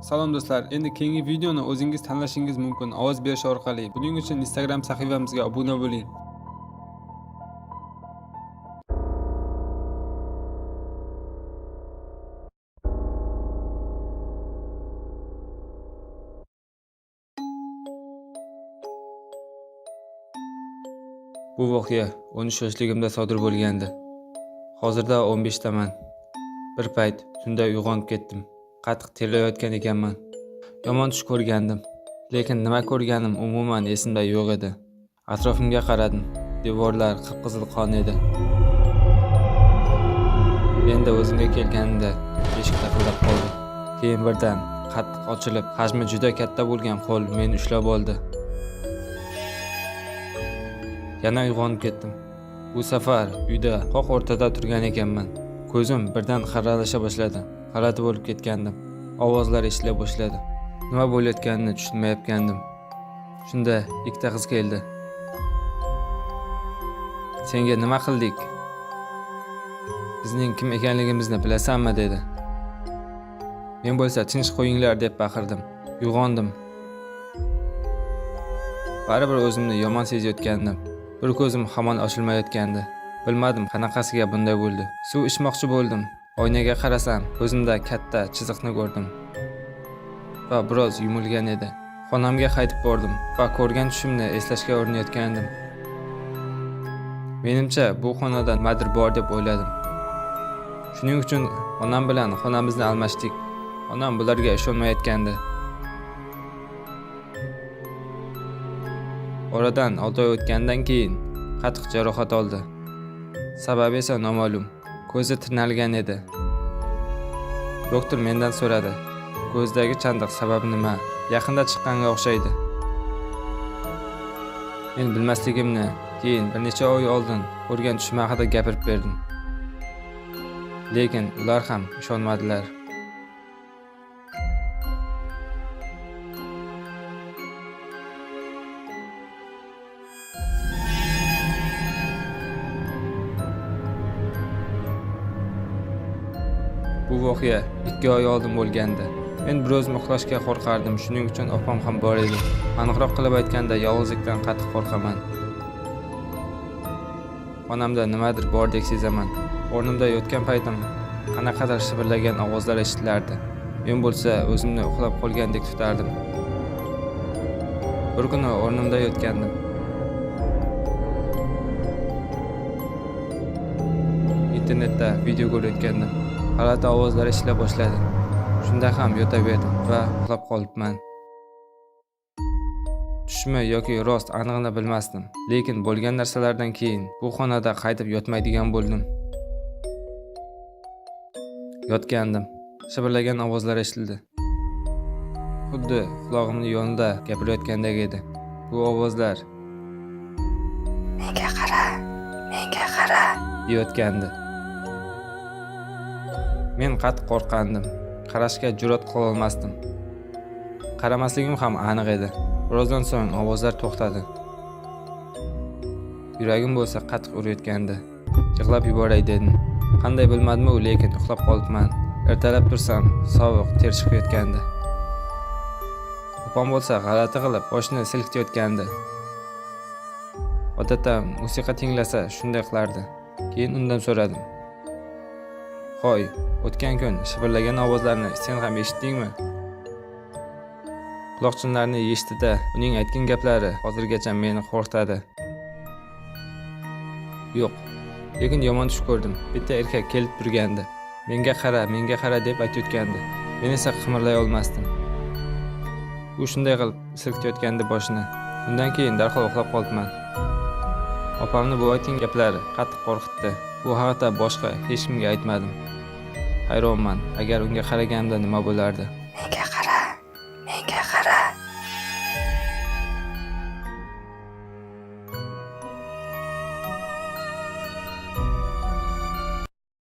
Salom do'stlar, endi keyingi videoni o'zingiz tanlashingiz mumkin ovoz berish orqali. Buning uchun Instagram sahifamizga obuna bo'ling. Bu voqea 13 yoshligimda sodir bo'lgandi. Hozirda 15 daman. Bir payt tunda uyg'onib ketdim. Qattiq terlayotgan ekanman. Yomon tush ko'rgandim. Lekin nima ko'rganim umuman esimda yo'q edi. Atrofimga qaradim. Devorlar qip-qizil qon edi. Endi o'zimga kelganimda eshik taqillab qoldi. Keyin birdan qattiq ochilib, hajmi juda katta bo'lgan qo'l meni ushlab oldi. Yana uyg'onib ketdim. Bu safar uyda qoq o'rtada turgan ekanman. Ko'zim birdan xiralasha boshladi. G'alati bo'lib ketgandim. Ovozlar eshitila boshladi. Nima bo'layotganini tushunmayotgandim. Shunda ikkita qiz keldi. Senga nima qildik? Bizning kim ekanligimizni bilasanmi, dedi. Men bo'lsa tinch qo'yinglar deb baqirdim. Uyg'ondim. Baribir o'zimni yomon sezayotgandim. Bir ko'zim hamon ochilmayotgandi. Bilmadim qanaqasiga bunday bo'ldi. Suv ichmoqchi bo'ldim. Oynaga qarasam, ko'zimda katta chiziqni ko'rdim. Va biroz yumilgan edi. Xonamga qaytib bordim va ko'rgan tushimni eslashga urinayotgandim. Menimcha, bu xonada nimadir bor deb o'yladim. Shuning uchun onam bilan xonamizni almashdik. Onam bularga ishonmayotgandi. Oradan 6 oy o'tgandan keyin qattiq jarohat oldi. Sababi esa noma'lum. Ko'zi tirnalgan edi. Doktor mendan so'radi. Ko'zdagi chandiq sababi nima? Yaqinda chiqqanga o'xshaydi. Men bilmasligimni, keyin bir necha oy oldin ko'rgan tushim haqida gapirib berdim. Lekin ular ham ishonmadilar. Bu voqea 2 oy oldin bo'lgandi. Men bir o'zim uxlashga qo'rqardim, shuning uchun opam ham bor edi. Aniqroq qilib aytganda, yolg'izlikdan qattiq qo'rqaman. Xonamda nimadir bordek sezaman. O'rnimda yotgan paytim qanaqadir shivirlagan ovozlar eshitilardi. Men bo'lsa o'zimni uxlab qolgandek tutardim. Bir kuni o'rnimda yotgandim. Internetda video ko'rayotgandim. G'alati ovozlar eshitila boshladi. Shunda ham yotaverdim va uxlab qolibman. Tushmi yoki rost anig'ini bilmasdim, lekin bo'lgan narsalardan keyin bu xonada qaytib yotmaydigan bo'ldim. Yotgandim. Shivirlagan ovozlar eshitildi. Xuddi qulog'imning yonida gapirayotgandek edi. Bu ovozlar Menga qara, menga qara, deyotgandi. Men qattiq qo'rqqandim. Qarashga jur'at qila olmasdim. Qaramasligim ham aniq edi. Birozdan so'ng ovozlar to'xtadi. Yuragim bo'lsa qattiq urayotgandi. Yig'lab yuboray dedim. Qanday bilmadim-u, lekin uxlab qolibman. Ertalab tursam, sovuq ter chiqayotgandi. Opam bo'lsa g'alati qilib boshini silkitayotgandi. Odatda musiqa tinglasa shunday qilardi. Keyin undan so'radim. Hoy, o'tgan kun shivirlagan ovozlarni sen ham eshitdingmi? Quloqchinlarni yechdida uning aytgan gaplari hozirgacha meni qo'rqitadi. Yo'q, lekin yomon tush ko'rdim. Bitta erkak kelib turgandi. Menga qara, menga qara deb aytayotgandi. Men esa qimirlay olmasdim. U shunday qilib silkitayotgandi boshini. Undan keyin darhol uxlab qolibman. Opamni bu aytgan gaplari qattiq qo'rqitdi. Bu haqda boshqa hech kimga aytmadim. Hayronman, agar unga qaraganimda nima bo'lardi?